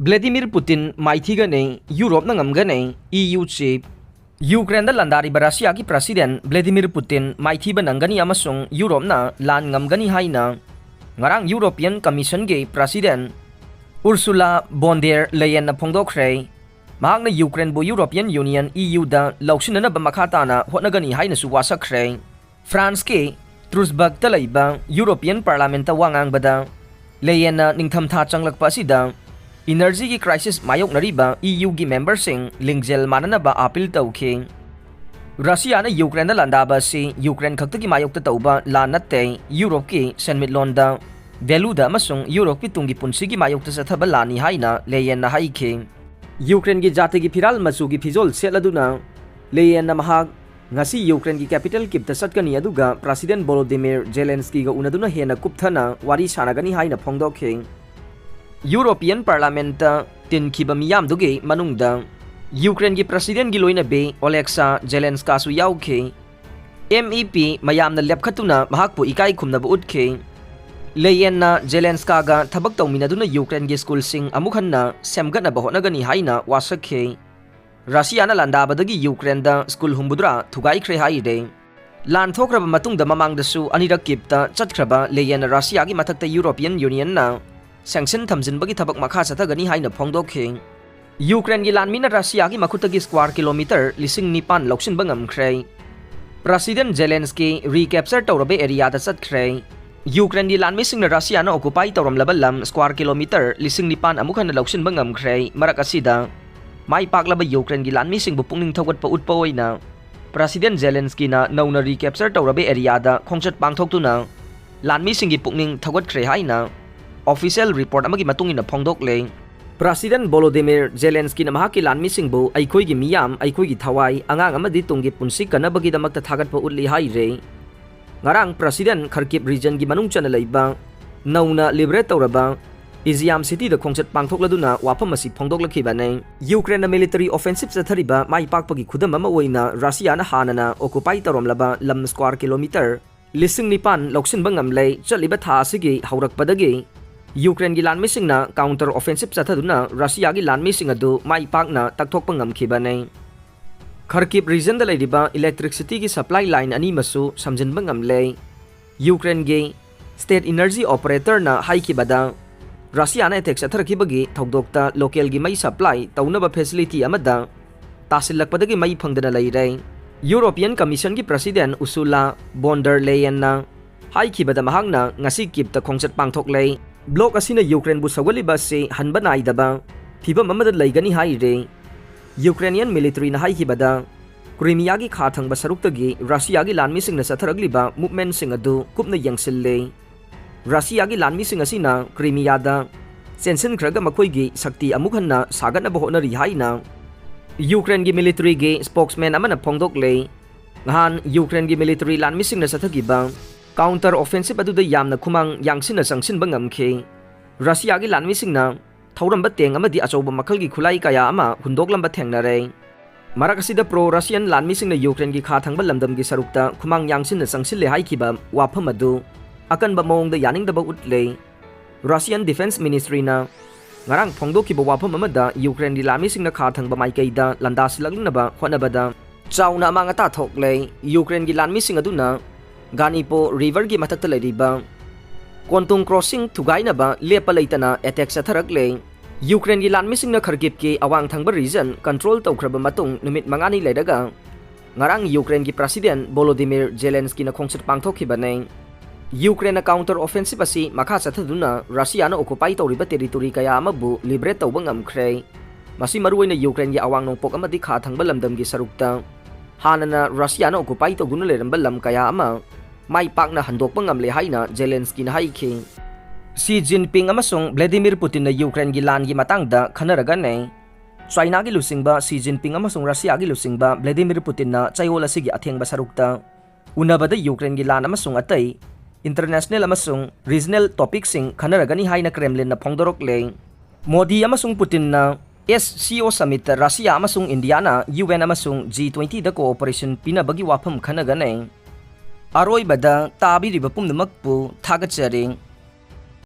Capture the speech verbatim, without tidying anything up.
ꯕ꯭ꯂꯦꯗꯤꯃꯤꯔ ꯄꯨꯇꯤꯟ ꯃꯥꯏꯊꯤꯒꯅꯤ, ꯌꯨꯔꯣꯞꯅ ꯉꯝꯒꯅꯤ, E U chief꯫ ꯌꯨꯀ꯭ꯔꯦꯟꯗ ꯂꯥꯟꯗꯥꯔꯤꯕ ꯔꯁꯤꯌꯥꯒꯤ president ꯕ꯭ꯂꯦꯗꯤꯃꯤꯔ ꯄꯨꯇꯤꯟ ꯃꯥꯏꯊꯤꯕ ꯅꯪꯒꯅꯤ ꯑꯃꯁꯨꯡ ꯌꯨꯔꯣꯞꯅ ꯂꯥꯟ ꯉꯝꯒꯅꯤ ꯍꯥꯏꯅ ꯉꯔꯥꯡ ꯌꯨꯔꯣꯄꯤꯌꯟ ꯀꯃꯤꯁꯟꯒꯤ ꯄ꯭ꯔꯁꯤꯗꯦꯟ ꯎꯔꯁꯨꯂꯥ ꯕꯣꯟꯗꯦꯔ ꯂꯦꯌꯦꯟꯅ ꯐꯣꯡꯗꯣꯛꯈ꯭ꯔꯦ꯫ ꯃꯍꯥꯛꯅ ꯌꯨꯀ꯭ꯔꯦꯟꯕꯨ ꯌꯨꯔꯣꯄꯤꯌꯟ ꯌꯨꯅꯤꯌꯟ E U ꯗ ꯂꯧꯁꯤꯟꯅꯅꯕ ꯃꯈꯥ ꯇꯥꯅ ꯍꯣꯠꯅꯒꯅꯤ ꯍꯥꯏꯅꯁꯨ ꯋꯥꯁꯛꯈ꯭ꯔꯦ꯫ ꯐ꯭ꯔꯥꯟꯁꯀꯤ ꯇ꯭ꯔꯨꯁꯕꯔꯒꯇ ꯂꯩꯕ ꯌꯨꯔꯣꯄꯤꯌꯟ ꯄꯥꯔꯂꯥꯃꯦꯟꯠꯇ ꯋꯥ ꯉꯥꯡꯕꯗ ꯂꯦꯌꯦꯟꯅ ꯅꯤꯡꯊꯝꯊꯥ ꯆꯪꯂꯛꯄ ꯑꯁꯤꯗ ꯏꯅꯔꯖꯤꯒꯤ ꯀ꯭ꯔꯥꯏꯁꯤꯁ ꯃꯥꯌꯣꯛꯅꯔꯤꯕ E U ꯒꯤ ꯃꯦꯝꯕꯔꯁꯤꯡ ꯂꯤꯡꯖꯦꯜ ꯃꯥꯟꯅꯅꯕ ꯑꯥꯄꯤꯜ ꯇꯧꯈꯤ꯫ ꯔꯁꯤꯌꯥꯅ ꯌꯨꯀ꯭ꯔꯦꯟꯗ ꯂꯥꯟꯗꯥꯕ ꯑꯁꯤ ꯌꯨꯀ꯭ꯔꯦꯟ ꯈꯛꯇꯒꯤ ꯃꯥꯌꯣꯛꯇ ꯇꯧꯕ ꯂꯥꯟ ꯅꯠꯇꯦ, ꯌꯨꯔꯣꯞꯀꯤ ꯁꯦꯟꯃꯤꯠꯂꯣꯟꯗ, ꯚꯦꯂꯨꯗ ꯑꯃꯁꯨꯡ ꯌꯨꯔꯣꯞꯀꯤ ꯇꯨꯡꯒꯤ ꯄꯨꯟꯁꯤꯒꯤ ꯃꯥꯌꯣꯛꯇ ꯆꯠꯊꯕ ꯂꯥꯟꯅꯤ ꯍꯥꯏꯅ ꯂꯦꯌꯦꯟꯅ ꯍꯥꯏꯈꯤ꯫ ꯌꯨꯀ꯭ꯔꯦꯟꯒꯤ ꯖꯥꯇꯤꯒꯤ ꯐꯤꯔꯥꯜ ꯃꯆꯨꯒꯤ ꯐꯤꯖꯣꯜ ꯁꯦꯠꯂꯗꯨꯅ ꯂꯦꯌꯦꯟꯅ ꯃꯍꯥꯛ ꯉꯁꯤ ꯌꯨꯀ꯭ꯔꯦꯟꯒꯤ ꯀꯦꯄꯤꯇꯦꯜ ꯀꯤꯞꯇ ꯆꯠꯀꯅꯤ, ꯑꯗꯨꯒ ꯄ꯭ꯔꯁꯤꯗꯦꯟ ꯚꯣꯂꯣꯗꯤꯃꯤꯔ ꯖꯦꯂꯦꯟꯁꯀꯤꯒ ꯎꯅꯗꯨꯅ ꯍꯦꯟꯅ ꯀꯨꯞꯊꯅ ꯋꯥꯔꯤ ꯁꯥꯟꯅꯒꯅꯤ ꯍꯥꯏꯅ ꯐꯣꯡꯗꯣꯛꯈꯤ꯫ ꯌꯨꯔꯣꯄꯤꯌꯟ ꯄꯥꯔꯂꯥꯃꯦꯟꯠꯇ ꯇꯤꯟꯈꯤꯕ ꯃꯤꯌꯥꯝꯗꯨꯒꯤ ꯃꯅꯨꯡꯗ ꯌꯨꯀ꯭ꯔꯦꯟꯒꯤ ꯄ꯭ꯔꯁꯤꯗꯦꯟꯒꯤ ꯂꯣꯏꯅꯕꯤ ꯑꯣꯂꯦꯛꯁꯥ ꯖꯦꯂꯦꯟꯁꯀꯥꯁꯨ ꯌꯥꯎꯈꯤ꯫ MEP ꯃꯌꯥꯝꯅ ꯂꯦꯞꯈꯠꯇꯨꯅ ꯃꯍꯥꯛꯄꯨ ꯏꯀꯥꯏ ꯈꯨꯝꯅꯕ ꯎꯠꯈꯤ꯫ ꯂꯦꯌꯦꯟꯅ ꯖꯦꯂꯦꯟꯁꯀꯥꯒ ꯊꯕꯛ ꯇꯧꯃꯤꯟꯅꯗꯨꯅ ꯌꯨꯀ꯭ꯔꯦꯟꯒꯤ ꯁ꯭ꯀꯨꯜꯁꯤꯡ ꯑꯃꯨꯛ ꯍꯟꯅ ꯁꯦꯝꯒꯠꯅꯕ ꯍꯣꯠꯅꯒꯅꯤ ꯍꯥꯏꯅ ꯋꯥꯁꯛꯈꯤ꯫ ꯔꯁꯤꯌꯥꯅ ꯂꯥꯟꯗꯥꯕꯗꯒꯤ ꯌꯨꯀ꯭ꯔꯦꯟꯗ ꯁ꯭ꯀꯨꯜ ꯍꯨꯝꯐꯨꯇꯔꯥ ꯊꯨꯒꯥꯏꯈ꯭ꯔꯦ ꯍꯥꯏꯔꯦ꯫ ꯂꯥꯟ ꯊꯣꯛꯈ꯭ꯔꯕ ꯃꯇꯨꯡꯗ ꯃꯃꯥꯡꯗꯁꯨ ꯑꯅꯤꯔꯛ ꯀꯤꯞꯇ ꯆꯠꯈ꯭ꯔꯕ ꯂꯦꯌꯦꯟꯅ ꯔꯁꯤꯌꯥꯒꯤ ꯃꯊꯛꯇ ꯌꯨꯔꯣꯄꯤꯌꯟ ꯌꯨꯅꯤꯌꯟꯅ ꯁꯦꯡꯁꯟ ꯊꯝꯖꯤꯟꯕꯒꯤ ꯊꯕꯛ ꯃꯈꯥ ꯆꯠꯊꯒꯅꯤ ꯍꯥꯏꯅ ꯐꯣꯡꯗꯣꯛꯈꯤ꯫ ꯌꯨꯀ꯭ꯔꯦꯟꯒꯤ ꯂꯥꯟꯃꯤꯅ ꯔꯁꯤꯌꯥꯒꯤ ꯃꯈꯨꯠꯇꯒꯤ ꯁ꯭ꯀ꯭ꯋꯥꯔ ꯀꯤꯂꯣꯃꯤꯇꯔ ꯂꯤꯁꯤꯡ ꯅꯤꯄꯥꯟ ꯂꯧꯁꯤꯟꯕ ꯉꯝꯈ꯭ꯔꯦ꯫ ꯄ꯭ꯔꯁꯤꯗꯦꯟ ꯖꯦꯂꯦꯟꯁꯀꯤ ꯔꯤꯀꯦꯞꯆꯔ ꯇꯧꯔꯕ ꯑꯦꯔꯤꯌꯥꯗ ꯆꯠꯈ꯭ꯔꯦ꯫ ꯌꯨꯀ꯭ꯔꯦꯟꯒꯤ ꯂꯥꯟꯃꯤꯁꯤꯡꯅ ꯔꯁꯤꯌꯥꯅ ꯑꯣꯀꯨꯄꯥꯏ ꯇꯧꯔꯝꯂꯕ ꯂꯝ ꯁ꯭ꯀ꯭ꯋꯥꯔ ꯀꯤꯂꯣꯃꯤꯇꯔ ꯂꯤꯁꯤꯡ ꯅꯤꯄꯥꯟ ꯑꯃꯨꯛ ꯍꯟꯅ ꯂꯧꯁꯤꯟꯕ ꯉꯝꯈ꯭ꯔꯦ꯫ ꯃꯔꯛ ꯑꯁꯤꯗ ꯃꯥꯏ ꯄꯥꯛꯂꯕ ꯌꯨꯀ꯭ꯔꯦꯟꯒꯤ ꯂꯥꯟꯃꯤꯁꯤꯡꯕꯨ ꯄꯨꯛꯅꯤꯡ ꯊꯧꯒꯠꯄ ꯎꯠꯄ ꯑꯣꯏꯅ ꯄ꯭ꯔꯁꯤꯗꯦꯟ ꯖꯦꯂꯦꯟꯁꯀꯤꯅ ꯅꯧꯅ ꯔꯤꯀꯦꯞꯆꯔ ꯇꯧꯔꯕ ꯑꯦꯔꯤꯌꯥꯗ ꯈꯣꯡꯆꯠ ꯄꯥꯡꯊꯣꯛꯇꯨꯅ ꯂꯥꯟꯃꯤꯁꯤꯡꯒꯤ ꯄꯨꯛꯅꯤꯡ ꯊꯧꯒꯠꯈ꯭ꯔꯦ ꯍꯥꯏꯅ ꯑꯣꯐꯤꯁꯤꯌꯦꯜ ꯔꯤꯄꯣꯔꯠ ꯑꯃꯒꯤ ꯃꯇꯨꯡ ꯏꯟꯅ ꯐꯣꯡꯗꯣꯛꯂꯦ꯫ ꯄ꯭ꯔꯁꯤꯗꯦꯟ ꯚꯣꯂꯣꯗꯤꯃꯤꯔ ꯖꯦꯂꯦꯟꯁꯀꯤꯅ ꯃꯍꯥꯛꯀꯤ ꯂꯥꯟꯃꯤꯁꯤꯡꯕꯨ "ꯑꯩꯈꯣꯏꯒꯤ ꯃꯤꯌꯥꯝ, ꯑꯩꯈꯣꯏꯒꯤ ꯊꯋꯥꯏ, ꯑꯉꯥꯡ ꯑꯃꯗꯤ ꯇꯨꯡꯒꯤ ꯄꯨꯟꯁꯤ ꯀꯟꯅꯕꯒꯤꯗꯃꯛꯇ ꯊꯥꯒꯠꯄ ꯎꯠꯂꯤ" ꯍꯥꯏꯔꯦ꯫ ꯉꯔꯥꯡ ꯄ꯭ꯔꯁꯤꯗꯦꯟ ꯈꯔꯀꯤꯞ ꯔꯤꯖꯟꯒꯤ ꯃꯅꯨꯡ ꯆꯟꯅ ꯂꯩꯕ ꯅꯧꯅ ꯂꯤꯕꯔꯦꯠ ꯇꯧꯔꯕ ꯏꯖꯤꯌꯥꯝ ꯁꯤꯇꯤꯗ ꯈꯣꯡꯆꯠ ꯄꯥꯡꯊꯣꯛꯂꯗꯨꯅ ꯋꯥꯐꯝ ꯑꯁꯤ ꯐꯣꯡꯗꯣꯛꯂꯛꯈꯤꯕꯅꯤ꯫ ꯌꯨꯀ꯭ꯔꯦꯟꯅ ꯃꯤꯂꯤꯇꯔꯤ ꯑꯣꯐꯦꯟꯁꯤꯞ ꯆꯠꯊꯔꯤꯕ ꯃꯥꯏ ꯄꯥꯛꯄꯒꯤ ꯈꯨꯗꯝ ꯑꯃ ꯑꯣꯏꯅ ꯔꯁꯤꯌꯥꯅ ꯍꯥꯟꯅꯅ ꯑꯣꯀꯨꯄꯥꯏ ꯇꯧꯔꯝꯂꯕ ꯂꯝ ꯁ꯭ꯀ꯭ꯋꯥꯔ ꯀꯤꯂꯣꯃꯤꯇꯔ ꯂꯤꯁꯤꯡ ꯅꯤꯄꯥꯟ ꯂꯧꯁꯤꯟꯕ ꯉꯝꯂꯦ꯫ ꯆꯠꯂꯤꯕ ꯊꯥ ꯑꯁꯤꯒꯤ ꯍꯧꯔꯛꯄꯗꯒꯤ ꯌꯨꯀ꯭ꯔꯦꯟꯒꯤ ꯂꯥꯟꯃꯤꯁꯤꯡꯅ counter offensive ꯆꯠꯊꯗꯨꯅ ꯔꯁꯤꯌꯥꯒꯤ ꯂꯥꯟꯃꯤꯁꯤꯡ ꯑꯗꯨ ꯃꯥꯏ ꯄꯥꯛꯅ ꯇꯛꯊꯣꯛꯄ ꯉꯝꯈꯤꯕꯅꯤ꯫ ꯈꯔꯀꯤꯞ regionꯗ ꯂꯩꯔꯤꯕ electricityꯒꯤ supply line ꯑꯅꯤꯃꯁꯨ ꯁꯝꯖꯤꯟꯕ ꯉꯝꯂꯦ꯫ ꯌꯨꯀ꯭ꯔꯦꯟꯒꯤ state energy operatorꯅ ꯍꯥꯏꯈꯤꯕꯗ, ꯔꯁꯤꯌꯥꯅ attack ꯆꯠꯊꯔꯛꯈꯤꯕꯒꯤ ꯊꯧꯗꯣꯛꯇ localꯒꯤ ꯃꯩ supply ꯇꯧꯅꯕ facility ꯑꯃꯗ ꯇꯥꯁꯤꯜꯂꯛꯄꯗꯒꯤ ꯃꯩ ꯐꯪꯗꯅ ꯂꯩꯔꯦ꯫ European Commissionꯒꯤ president Ursula von der Leyenꯅ ꯍꯥꯏꯈꯤꯕꯗ, ꯃꯍꯥꯛꯅ ꯉꯁꯤ ꯀꯤꯞꯇ ꯈꯣꯡꯆꯠ ꯄꯥꯡꯊꯣꯛꯂꯦ꯫ Bloc ꯑꯁꯤꯅ ꯌꯨꯀ꯭ꯔꯦꯟꯕꯨ ꯁꯧꯒꯠꯂꯤꯕ ꯑꯁꯤ ꯍꯟꯕ ꯅꯥꯏꯗꯕ ꯐꯤꯚꯝ ꯑꯃꯗ ꯂꯩꯒꯅꯤ ꯍꯥꯏꯔꯦ꯫ Ukrainian militaryꯅ ꯍꯥꯏꯈꯤꯕꯗ, ꯀ꯭ꯔꯤꯃꯤꯌꯥꯒꯤ ꯈꯥ ꯊꯪꯕ ꯁꯔꯨꯛꯇꯒꯤ ꯔꯁꯤꯌꯥꯒꯤ ꯂꯥꯟꯃꯤꯁꯤꯡꯅ ꯆꯠꯊꯔꯛꯂꯤꯕ movementꯁꯤꯡ ꯑꯗꯨ ꯀꯨꯞꯅ ꯌꯦꯡꯁꯤꯜꯂꯦ꯫ ꯔꯁꯤꯌꯥꯒꯤ ꯂꯥꯟꯃꯤꯁꯤꯡ ꯑꯁꯤꯅ ꯀ꯭ꯔꯤꯃꯤꯌꯥꯗ ꯆꯦꯟꯁꯤꯟꯈ꯭ꯔꯒ ꯃꯈꯣꯏꯒꯤ ꯁꯛꯇꯤ ꯑꯃꯨꯛ ꯍꯟꯅ ꯁꯥꯒꯠꯅꯕ ꯍꯣꯠꯅꯔꯤ ꯍꯥꯏꯅ ꯌꯨꯀ꯭ꯔꯦꯟꯒꯤ militaryꯒꯤ spokesman ꯑꯃꯅ ꯐꯣꯡꯗꯣꯛꯂꯦ꯫ ꯅꯍꯥꯟ ꯌꯨꯀ꯭ꯔꯦꯟꯒꯤ military ꯂꯥꯟꯃꯤꯁꯤꯡꯅ ꯆꯠꯊꯈꯤꯕ counter offensive ꯑꯗꯨꯗ ꯌꯥꯝꯅ ꯈꯨꯃꯥꯡ ꯌꯥꯡꯁꯤꯟꯅ ꯆꯪꯁꯤꯟꯕ ꯉꯝꯈꯤ꯫ ꯔꯁꯤꯌꯥꯒꯤ ꯂꯥꯟꯃꯤꯁꯤꯡꯅ ꯊꯧꯔꯝꯕ tank ꯑꯃꯗꯤ ꯑꯆꯧꯕ ꯃꯈꯜꯒꯤ ꯈꯨꯠꯂꯥꯏ ꯀꯌꯥ ꯑꯃ ꯍꯨꯟꯗꯣꯛꯂꯝꯕ ꯊꯦꯡꯅꯔꯦ꯫ ꯃꯔꯛ ꯑꯁꯤꯗ pro Russian ꯂꯥꯟꯃꯤꯁꯤꯡꯅ ꯌꯨꯀ꯭ꯔꯦꯟꯒꯤ ꯈꯥ ꯊꯪꯕ ꯂꯝꯗꯝꯒꯤ ꯁꯔꯨꯛꯇ ꯈꯨꯃꯥꯡ ꯌꯥꯡꯁꯤꯟꯅ ꯆꯪꯁꯤꯜꯂꯦ ꯍꯥꯏꯈꯤꯕ ꯋꯥꯐꯝ ꯑꯗꯨ ꯑꯀꯟꯕ ꯃꯑꯣꯡꯗ ꯌꯥꯅꯤꯡꯗꯕ ꯎꯠꯂꯦ꯫ Russian Defense Ministryꯅ ꯉꯔꯥꯡ ꯐꯣꯡꯗꯣꯛꯈꯤꯕ ꯋꯥꯐꯝ ꯑꯃꯗ ꯌꯨꯀ꯭ꯔꯦꯟꯒꯤ ꯂꯥꯟꯃꯤꯁꯤꯡꯅ ꯈꯥ ꯊꯪꯕ ꯃꯥꯏꯀꯩꯗ ꯂꯥꯟꯗꯥꯁꯤꯜꯂꯛꯅꯕ ꯍꯣꯠꯅꯕꯗ ꯆꯥꯎꯅ ꯑꯃꯥꯡ ꯑꯇꯥ ꯊꯣꯛꯂꯦ꯫ ꯌꯨꯀ꯭ꯔꯦꯟꯒꯤ ꯂꯥꯟꯃꯤꯁꯤꯡ ꯑꯗꯨꯅ Dnipro riverꯒꯤ ꯃꯊꯛꯇ ꯂꯩꯔꯤꯕ Kontum crossing ꯊꯨꯒꯥꯏꯅꯕ ꯂꯦꯞꯄ ꯂꯩꯇꯅ attack ꯆꯠꯊꯔꯛꯂꯦ꯫ ꯌꯨꯀ꯭ꯔꯦꯟꯒꯤ ꯂꯥꯟꯃꯤꯁꯤꯡꯅ ꯈꯔꯀꯤꯞꯀꯤ ꯑꯋꯥꯡ ꯊꯪꯕ region control ꯇꯧꯈ꯭ꯔꯕ ꯃꯇꯨꯡ ꯅꯨꯃꯤꯠ ꯃꯉꯥꯅꯤ ꯂꯩꯔꯒ ꯉꯔꯥꯡ ꯌꯨꯀ꯭ꯔꯦꯟꯒꯤ president Volodymyr Zelenskyꯅ ꯈꯣꯡꯆꯠ ꯄꯥꯡꯊꯣꯛꯈꯤꯕꯅꯤ꯫ ꯌꯨꯀ꯭ꯔꯦꯟꯅ counter offensive ꯑꯁꯤ ꯃꯈꯥ ꯆꯠꯊꯗꯨꯅ ꯔꯁꯤꯌꯥꯅ occupy ꯇꯧꯔꯤꯕ territory ꯀꯌꯥ ꯑꯃꯕꯨ liberate ꯇꯧꯕ ꯉꯝꯈ꯭ꯔꯦ꯫ ꯃꯁꯤ ꯃꯔꯨꯑꯣꯏꯅ ꯌꯨꯀ꯭ꯔꯦꯟꯒꯤ ꯑꯋꯥꯡ ꯅꯣꯡꯄꯣꯛ ꯑꯃꯗꯤ ꯈꯥ ꯊꯪꯕ ꯂꯝꯗꯝꯒꯤ ꯁꯔꯨꯛꯇ ꯍꯥꯟꯅꯅ ꯔꯁꯤꯌꯥꯅ occupy ꯇꯧꯗꯨꯅ ꯂꯩꯔꯝꯕ ꯂꯝ ꯀꯌꯥ ꯑꯃ ꯃꯥꯏ ꯄꯥꯛꯅ ꯍꯟꯗꯣꯛꯄ ꯉꯝꯂꯦ ꯍꯥꯏꯅ ꯖꯦꯂꯦꯟꯁꯀꯤꯅ ꯍꯥꯏꯈꯤ꯫ ꯁꯤ ꯖꯤꯟꯄꯤꯡ ꯑꯃꯁꯨꯡ ꯚ꯭ꯂꯦꯗꯤꯃꯤꯔ ꯄꯨꯇꯤꯟꯅ ꯌꯨꯀ꯭ꯔꯦꯟꯒꯤ ꯂꯥꯟꯒꯤ ꯃꯇꯥꯡꯗ ꯈꯟꯅꯔꯒꯅꯤ꯫ ꯆꯥꯏꯅꯥꯒꯤ ꯂꯨꯆꯤꯡꯕ ꯁꯤ ꯖꯤꯟꯄꯤꯡ ꯑꯃꯁꯨꯡ ꯔꯁꯤꯌꯥꯒꯤ ꯂꯨꯆꯤꯡꯕ ꯚ꯭ꯂꯦꯗꯤꯃꯤꯔ ꯄꯨꯇꯤꯟꯅ ꯆꯌꯣꯜ ꯑꯁꯤꯒꯤ ꯑꯊꯦꯡꯕ ꯁꯔꯨꯛꯇ ꯎꯅꯕꯗ ꯌꯨꯀ꯭ꯔꯦꯟꯒꯤ ꯂꯥꯟ ꯑꯃꯁꯨꯡ ꯑꯇꯩ international ꯑꯃꯁꯨꯡ regional topicꯁꯤꯡ ꯈꯟꯅꯔꯒꯅꯤ ꯍꯥꯏꯅ ꯀ꯭ꯔꯦꯝꯂꯤꯟꯅ ꯐꯣꯡꯗꯣꯔꯛꯂꯦ꯫ ꯃꯣꯗꯤ ꯑꯃꯁꯨꯡ ꯄꯨꯇꯤꯟꯅ SCO summitꯇ ꯔꯁꯤꯌꯥ ꯑꯃꯁꯨꯡ ꯏꯟꯗꯤꯌꯥꯅ UN ꯑꯃꯁꯨꯡ G twentyꯗ cooperation ꯄꯤꯅꯕꯒꯤ ꯋꯥꯐꯝ ꯈꯟꯅꯒꯅꯤ꯫ ꯑꯔꯣꯏꯕꯗ ꯇꯥꯕꯤꯔꯤꯕ ꯄꯨꯝꯅꯃꯛꯄꯨ ꯊꯥꯒꯠꯆꯔꯤ꯫